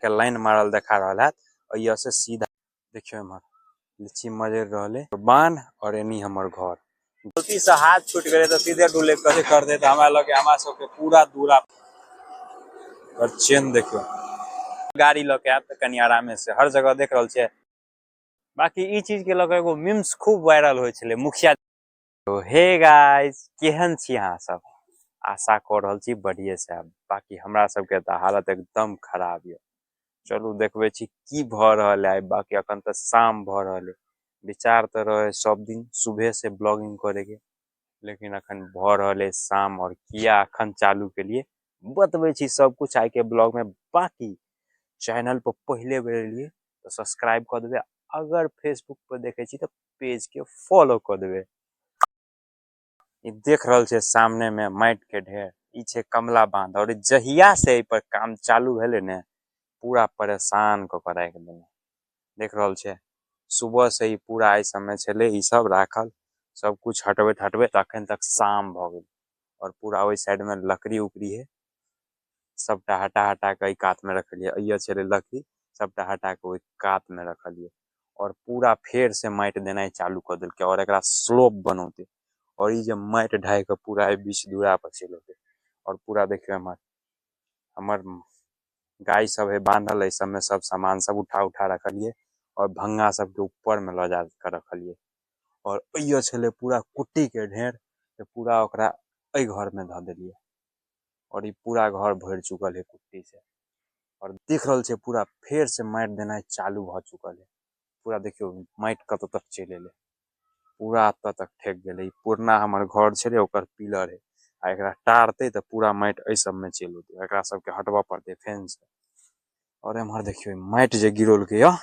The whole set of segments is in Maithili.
के लाइन मारल देखा रहल है और से सीधा देखियो एम्हर लीची मजर रहल है बांध और एनी हमर घर। गलती से हाथ छूट गए तो सीधे डुले करे कर दे, हमरा लगे हमरा सबके पूरा दूरा और चेन देखियो गाड़ी लके आयब त कनी आरामे से हर जगह देख रहल छियै। बाकी ई चीज के लके एगो मीम्स खूब वायरल होय छलै मुखिया। तो हे गाइस, केहन छी अहाँ सब? आशा कऽ रहल छी बढ़िए से आयब। बाकी हमरा सबके तऽ हालत एकदम खराब यऽ। चलू देखबै छी की भऽ रहल है। बाकी अखन तऽ शाम भऽ रहल है। विचार तऽ रहे सब दिन सुबह से ब्लॉगिंग करे के, लेकिन अखन भऽ रहल है शाम। और किया अखन चालू के लिए बतबै छी सब कुछ आइ के ब्लॉग में। बाकी चैनल पर पहले बेर एलियै तऽ सब्सक्राइब कऽ देबै, अगर फेसबुक पर देखै छी तऽ पेज के फॉलो कऽ देबै। ई देख रहल छै सामने में माटि के ढेर, ई छै कमला बांध। और जहिया से एहि पर काम चालू भेलै ने, पूरा परेशान कऽ के राखि देने। देख रहल छै सुबह से ही पूरा एहि समय छलै ई सब राखल, सब कुछ हटबैत हटबैत अखन तक शाम भऽ गेल। और पूरा ओहि साइड में लकड़ी उकड़ी है, सबटा हटा हटा के एहि कात में रखलियै। एहिया छलै लकड़ी, सबटा हटा के ओहि कात में रखलियै। और पूरा फेर से माटि देनाइ चालू कऽ देलकै और एकरा स्लोप बनौते। और ई जे माटि ढाहि के पूरा एहि बीच दूरा पर चलि औते। और पूरा देखियौ एम्हर हमर गाय सब है बांधल, एहि सब में सब सामान सब उठा उठा रखलियै और भंगा सब के ऊपर में लऽ जा के रखलियै। और एहियो छलै पूरा कुट्टी के ढेर, तऽ पूरा ओकरा एहि घर में धऽ देलियै। और ई पूरा घर भरि चुकल है कुट्टी से। और देख रहल छै पूरा फेर से माटि देनाइ चालू भऽ चुकल है। पूरा देखियौ माटि कतऽ तक चलि एलै, पूरा एतऽ तक ठेक गेलै। ई पुरना हमर घर छलै ओकर पिलर है, आ एकरा टारतै तऽ पूरा माटि एहि सब में चलि औतै। एकरा सबके हटबऽ पड़तै फेन से। और एम्हर देखियौ माटि जे गिरौलकै यऽ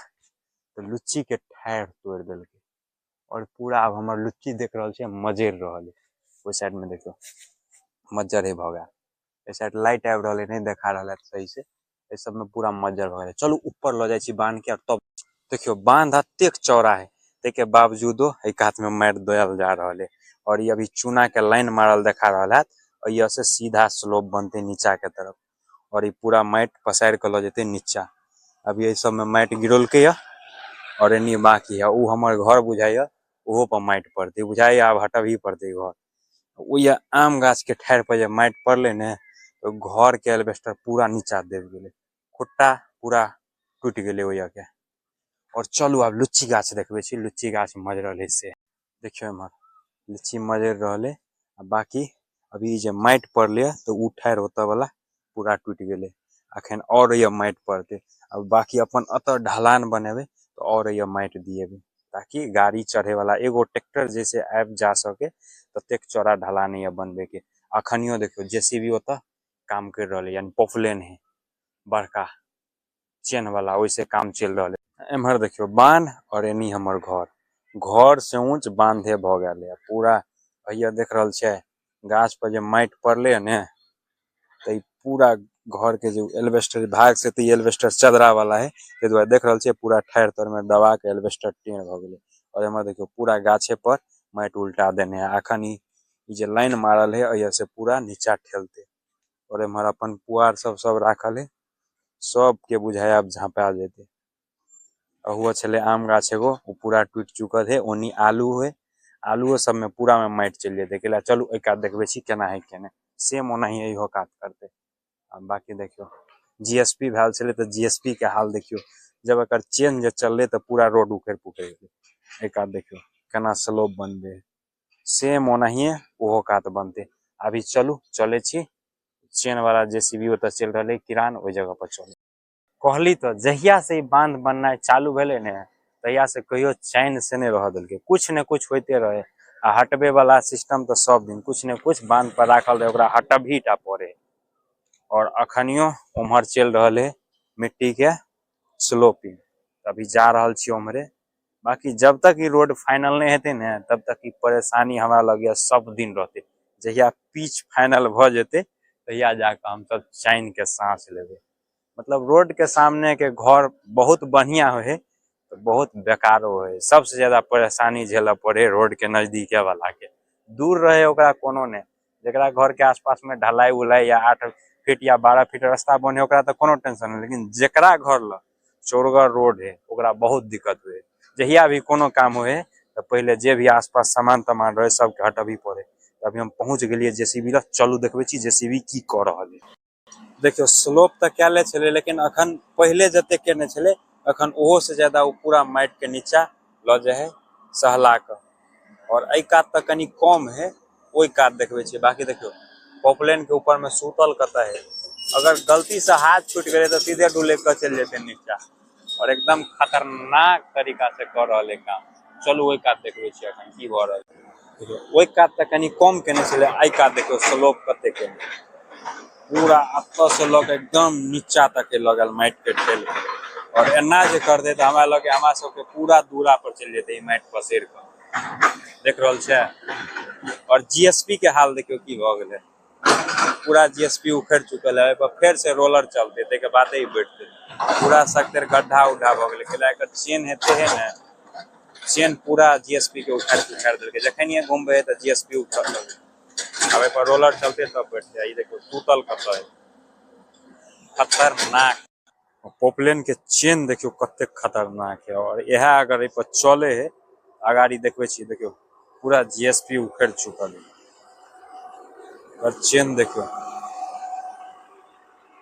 तऽ लुच्ची के ठाढ़ि तोड़ि देलकै। और पूरा आब हमर लुच्ची देख रहल छै मजरि रहल है। ओहि साइड में देखियौ मज्जर है भऽ गेल। एहि साइड लाइट आबि रहल है, नहि देखा रहल है सही से। एहि सब में पूरा मज्जर भऽ गेल। चलू ऊपर लऽ जाइ छी बांध के। और तब देखियौ बांध अतेक चौड़ा है, ताहिके बावजूदो एहि कात में माटि देल जा रहल है। और ई अभी चूना के लाइन मारल देखा रहल है, और यह से सीधा स्लोप बनते नीचा के तरफ। और ई पूरा माटि पसारि के लऽ जेतै नीचा। अभी एहि सब में माटि गिरौलकै यऽ और एनी बाकी है। उ हमर घर बुझाइया, ओहो पर माटि पड़तै बुझाइया, आब हटबही पड़तै घर। ओ ये आम गाछ के ठाढ़ि पर जे माटि पड़लै ने, तो घर के एल्बेस्टर पूरा नीचा दबि गेलै, खुट्टा पूरा टूटि गेलै ओहि के। और चलू आब लुच्ची गाछ देखबै छी, लुच्ची गाछ मजरल है से। देखियौ एम्हर लीची मजरि रहल है। आ बाकी अभी जे माटि पड़लै तऽ उ ठाढ़ि ओतऽ वाला पूरा टूटि गेलै। अखन और ये माटि पड़तै। अब बाकी अपन एतऽ ढलान बनेबै तऽ और ये माटि दिएबै, ताकि गाड़ी चढ़े वाला एगो ट्रैक्टर जैसे आबि जा सके, ततेक चौड़ा ढलान ये बनबे के। अखनियो देखियौ जेसीबी ओतऽ काम करि रहल है, यानी पोपलेन है बड़का चेन वाला, ओइसे काम चलि रहल है। एम्हर देखियौ बांध और एनी हमर घर, घर से ऊंच बांधे भऽ गेल है पूरा। भैया देख रहल छै गाछ पर जे माटि पड़ले है ने, तऽ ई पूरा घर के जे एल्बेस्टर भाग से, तऽ ई एल्बेस्टर चदरा वाला है, ताहि दुआरे देख रहल छियै पूरा ठाढ़ि तर में दबा के एल्बेस्टर टेढ़ भऽ गेलै। और एम्हर देखियौ पूरा गाछे पर माटि उल्टा देने है। अखन ई जे लाइन मारल है एहिया से पूरा नीचा ठेलते। और एम्हर अपन पुआर सब सब राखल है, सबके बुझाय आब झाँपा जेतै। अहुआ छलै आम गाछ एगो, ओ पूरा टूटि चुकल है। ओनी आलू है, आलूओ सब में पूरा में माटि चलि जेतै। कैला चलू एहि कात देखबै छी केना है केना, सेम ओनाही इहो कात करतै। आ बाकी देखियौ जीएसपी भेल छलै तऽ जीएसपी के हाल देखियौ, जब एकर चेन जे चललै तऽ पूरा रोड उखड़ि पुखड़ि गेलै। एहि कात देखियौ केना स्लोप बनबै है, सेम ओनाहिए ओहो कात बनतै। अभी चलू चलै छी चेन वाला जेसीबी ओतऽ चलि रहलै किरान, ओहि जगह पर चलू। कहली तऽ जहिया से ई बांध बननाइ चालू भेलै ने, तहिया से कहियो चैन से नहि रहऽ देलकै, कुछ ने कुछ होइते रहे। आ हटबे वाला सिस्टम तऽ सब दिन कुछ ने कुछ बांध पर राखल रहे, ओकरा हटबही टा पड़े। और अखनियो उम्हर चलि रहल है मिट्टी के स्लोपिंग, अभी जा रहल छी उम्हरे। बाकी जब तक ई रोड फाइनल नहि हेतै ने, तब तक ई परेशानी हमरा लगैया सब दिन रहतै। जहिया पिच फाइनल भऽ जेतै तहिया जाकऽ हमसब चैन के साँस लेबै। मतलब रोड के सामने के घर बहुत बढ़िया होइ है तऽ बहुत बेकारो होइ है। सबसे ज्यादा परेशानी झेलऽ पड़े रोड के नजदीके वाला के, दूर रहे ओकरा कोनो नहि, जकरा घर के आसपास में ढलाई उलाई या 8 फीट या 12 फीट रास्ता बने ओकरा तऽ कोनो टेंशन नहि, लेकिन जेकरा घर लग चौड़गर रोड है ओकरा बहुत दिक्कत हुए। जहिया भी कोनो काम हुए तऽ पहिले जे भी आसपास सामान तमान रहे सबके हटबी पड़े। अभी हम पहुंच गेलियै जेसीबी लग, चलू देखबै छी जेसीबी की कऽ रहल है। देखियौ स्लोप तऽ कएले छलै, लेकिन अखन पहिले जते केने छलै अखन ओहो से ज्यादा ओ पूरा माटि के नीचा लऽ जाइ है सहला कऽ। और एहि कात तऽ कनि कम है, ओहि कात देखबै छियै। बाकी देखियौ पॉपलेन के ऊपर में सुतल कतऽ है, अगर गलती से हाथ छूटि गेलै तऽ सीधे डुलैक कऽ चलि जेतै नीचा। और एकदम खतरनाक तरीका से कऽ रहल है काम। चलू ओहि कात देखबै छियै अखन की भऽ रहल है। देखियौ ओहि कात तऽ कनि कम केने छलै, एहि कात देखियौ स्लोप कते केने, पूरा एतऽ से लऽ के एकदम नीचा तक लऽ गेल माटि के ठेल। और एना जे करतै तऽ हमरा लगे हमरा सबके पूरा दूरा पर चलि जेतै ई माटि पसरि कऽ। देख रहल छै। और जीएसपी के हाल देखियौ की भऽ गेलै, पूरा जीएसपी उखड़ि चुकल है। एहि पर फेर से रोलर चलतै ताहिके बादे ई बैठतै। पूरा सगतर गड्ढा उड्ढा भऽ गेलै, कैला एकर चेन हेतै है ने, चेन पूरा जीएसपी के उखाड़ि उखाड़ि देलकै। जखनिये घुमबै है तऽ जीएसपी उखड़ल लगै। आब एहि पर रोलर चलतै तब बैठतै। ई देखियौ टूटल कतऽ है, खतरनाक। पोपलेन के चेन देखियौ कतेक खतरनाक है। और इएह अगर एहि पर चले है, अगाड़ी देखबै छी, देखियौ पूरा जीएसपी उखड़ि चुकल है। और चेन देखियौ,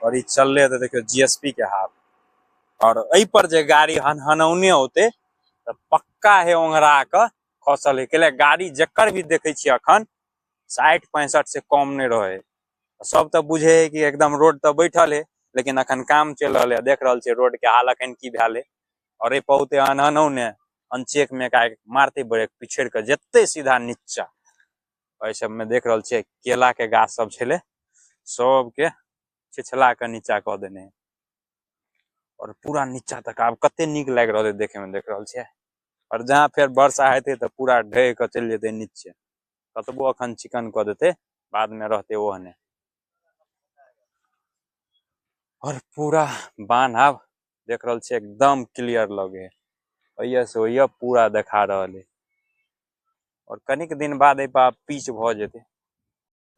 और ई चलले तऽ देखियौ जीएसपी के हाल। और एहि पर जे गाड़ी हनहनौने होते तऽ पक्का है ओंघरा कऽ खसल है। कैला गाड़ी जकर भी देखै छियै अखन 60-65 से कम नहि रहे। सब तऽ बुझे है कि एकदम रोड तऽ बैठल है, लेकिन अखन काम चलि रहल है। देख रहल छियै रोड के हाल अखन की भेल है। और एहि पर हनहनौने अनचेक में एकाएक मारते ब्रेक पिछड़ कऽ जेते सीधा नीचा। एहि सब में देख रहल छियै केला के गाछ सब छलै, सबके छिछला कऽ नीचा कऽ देने है। और पूरा नीचा तक आब कते नीक लागि रहल है देखे में, देख रहल छियै। और जहाँ फेर वर्षा हेतै तऽ पूरा ढहि कऽ चलि जेतै नीचे। कतबो अखन चिकन कऽ देतै बाद में रहतै ओहने। और पूरा बान्ह आब देख रहल छियै एकदम क्लियर लगे है, ओहिया से ओहिया पूरा देखा रहल है। और कनिक दिन बाद एहि पर आब पीच भऽ जेतै।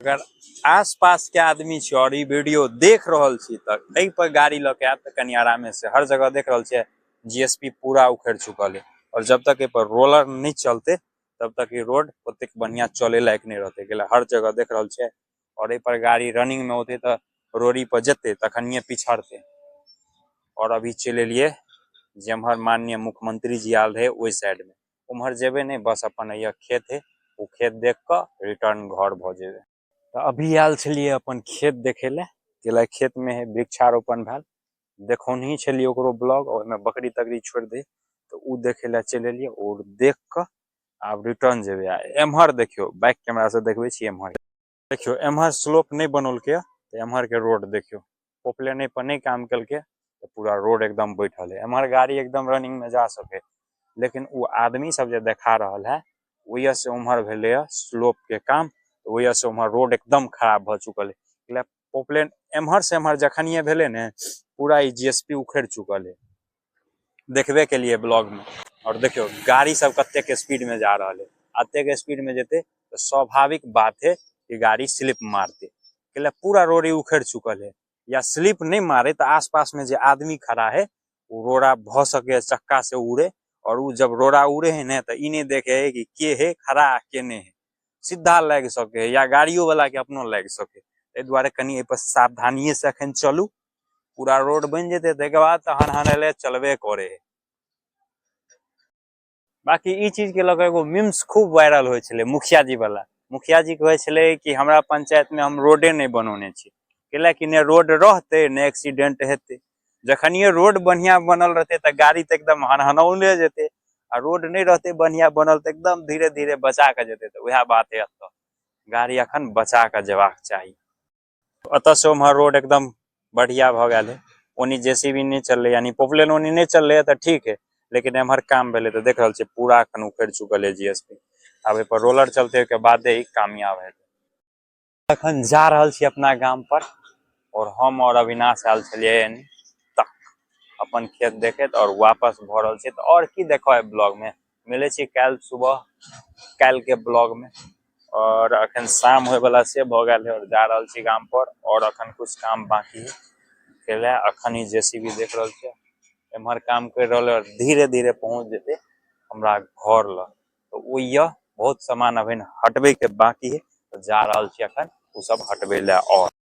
अगर आस पास के आदमी छी और ई वीडियो देख रहल छी तऽ एहि पर गाड़ी लऽ के आयब तऽ कनि आरामे से। हर जगह देख रहल छियै जीएसपी पूरा उखड़ि चुकल है। और जब तक एहि पर रोलर नहि चलते तब तक ई रोड ओतेक बढ़िया चले लायक नहि रहतै। कैला हर जगह देख रहल छियै। और एहि पर गाड़ी रनिंग में होते तऽ रोड़ी पर जेतै तखनिये पिछड़तै। और अभी चलि एलियै जेम्हर माननीय मुख्यमंत्री जी आयल रहे ओहि साइड में, उम्हर जेबै नहि, बस अपन एहिया खेत है, ओ खेत देख कऽ रिटर्न घर भऽ जेबै। तऽ अभी आयल छलियै अपन खेत देखे लए, कैला खेत में है वृक्षारोपण भेल, देखौनही छलियै ओकरो ब्लॉग, ओहिमे बकरी तकरी छोड़ि दे तऽ ओ देखे लए चलि एलियै। और देख कऽ आब रिटर्न जेबै। आ एम्हर देखियौ बैक कैमरा से देखबै छी, एम्हर देखियौ एम्हर स्लोप नहि बनौलकै तऽ एम्हर के रोड देखियौ पोपलेने पर नहि काम केलकै तऽ पूरा रोड एकदम बैठल है। एम्हर गाड़ी एकदम रनिंग में जा सके, लेकिन ओ आदमी सब जे देखा रहल है ओहिया से उम्हर भेलै है स्लोप के काम, ओहिया से उम्हर रोड एकदम खराब भऽ चुकल है। पोपलेन एम्हर से एम्हर जखनिये भेलै ने पूरा ई जीएसपी उखड़ि चुकल है, देखबे के लिए ब्लॉग में। और देखियौ गाड़ी सब कतेक स्पीड में जा रहल है, एतेक स्पीड में जेतै तऽ स्वाभाविक बात है कि गाड़ी स्लिप मारतै, कैला पूरा रोड ही उखड़ि चुकल है। या स्लिप नहीं मारे तऽ आसपास में जे आदमी खड़ा है वो रोड़ा भऽ सके चक्का से उड़े, और उ जब रोड़ा उड़े है ने तऽ ई नहीं देखे है कि के है खड़ा के नहीं है, सीधा लागि सके है या गाड़ियो वाला के अपनो लागि सके। एहि दुआरे कनि एहि पर सावधानिये से अखन चलू, पूरा रोड बनि जेतै ताहिके बाद तऽ हनहनेले चलबे करे है। बाकी ई चीज के लऽ कऽ एगो मीम्स खूब वायरल होइ छलै मुखिया जी वाला। मुखिया जी कहै छलै कि हमरा पंचायत में हम रोडे नहि बनौने छी, कैला कि ने रोड रहतै ने एक्सीडेंट हेतै। जखनिये रोड बढ़िया बनल रहतै तऽ गाड़ी तऽ एकदम हनहनौले जेतै, आ रोड नहि रहतै बढ़िया बनल तऽ एकदम धीरे धीरे बचा कऽ जेतै। तऽ वएह बात है, एतऽ गाड़ी अखन बचा कऽ जेबाक चाही। एतऽ से उम्हर रोड एकदम बढ़िया भऽ गेल है, ओनी जेसीबी नहि चललै यानी पोपलेन ओनी नहि चललै तऽ ठीक है, लेकिन एम्हर काम भेलै तऽ देख रहल छियै पूरा अखन उखड़ि चुकल है जीएसपी। आब एहि पर रोलर चलतै ओहिके बादे ही कामयाब हेतै। अखन जा रहल छी अपना गाम पर, और हम और अविनाश आयल छलियै एनी तक अपन खेत देखैत और वापस भऽ रहल छी। तऽ और की देखब ब्लॉग में, मिलै छी काल्हि सुबह काल्हि के ब्लॉग में। और अखन शाम होय वाला से भ गेल है और जा रहल छी गाम पर। और अखन कुछ काम बाकी है केला अखन ही जेसीबी देख रहल छी, एम्हर काम कर रहल है और धीरे धीरे पहुंच जेते हमरा घर ल। तो ओ यह बहुत सामान अभी हटबे के बाकी है, तो जा रहल छी अखन उ सब हटबे ले। और